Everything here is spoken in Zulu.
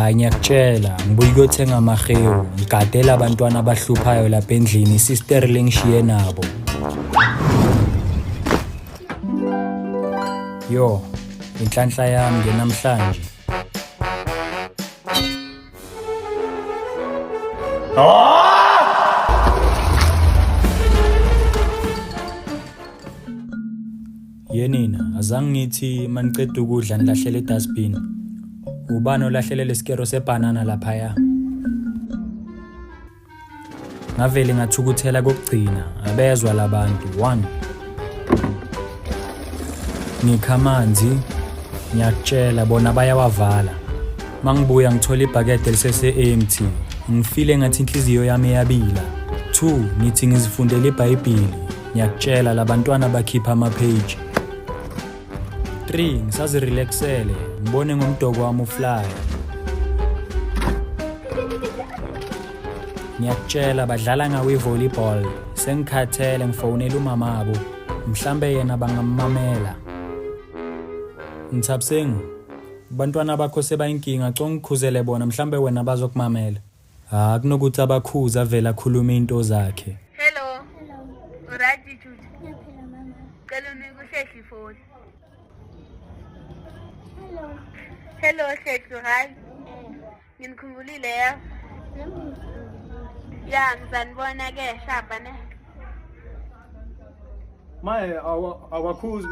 Hayi ngiyakutshela, ngibuye ukuyothenga amahewu, ngigadela abantwana abahluphayo lapha endlini, isister lengishiye nabo. Yo, inhlanhla yami nge namhlanje. Yenina, azange ngithi maniceda ukudla nilahlele edustbin. Ubani olahlele lesikero sebhanana laphaya? Ngavele ngathukuthela kokugcina, abezwa labantu. 1. Ngikha amanzi, ngiyakutshela bona bayawavala. Mangibuya ngithola ibhakede lisese-empty. Ngifile ngathi inhliziyo yami iyabila. 2. Ngithi ngizifundela iBhayibheli. Ngiyakutshela labantwana bakhipha ama-page. 3. Ngisazirelaxele, ngibone ngomdoko wami ufly. Ngiyakutshela badlala ngawo i-volleyball. Sengikhathele ngifonela umama abo. Mhlambe yena bangammamela. Nthabiseng, bantwana bakho sebayinkinga, congikhuzele bona mhlambe wena bazokumamela. Ha kunokuthi abakhuze avele akhulume into zakhe. Hello. Uright Juju? Ngiyaphila mama. Cela unike uHlehla ifoni. Hello. Hello Hlehlu, hi. Nginikhumbulile ya. Nami Ya, ngizanibona ke shaba ne. Maye awakhuzi.